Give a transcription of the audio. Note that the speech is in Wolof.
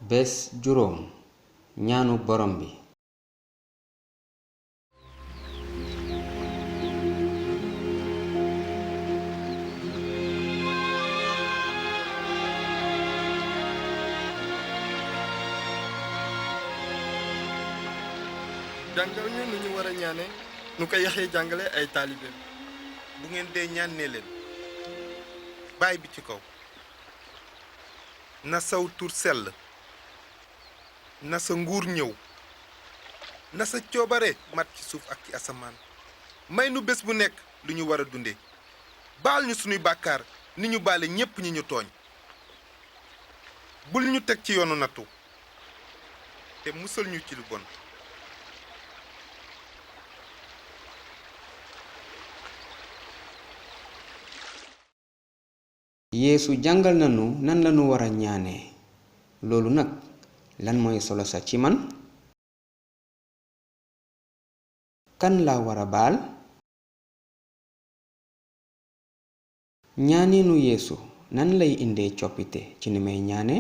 bés juróom ñaanu borom bi. jàngal ñu nu ñu war a ñaane nu ko yaxee jàngale ay taalibeem. bu ngeen dee ñaan ne leen baay bi ci kaw na saw tur sell na sa nguur ñëw na sa coobare mat ci suuf ak ci asamaan may nu bés bu nekk lu ñu war a dunde baal ñu sunuy bàkkaar ni ñu baale ñépp ñi ñu tooñ bul ñu teg ci yoonu nattu te musal ñu ci lu bon. Yeesu jàngal nanu nan lanu war a ñaanee loolu nag lan mooy solo sa ci man kan laa war a baal ñaaneenu Yeesu nan lay indee coppite ci ni may ñaane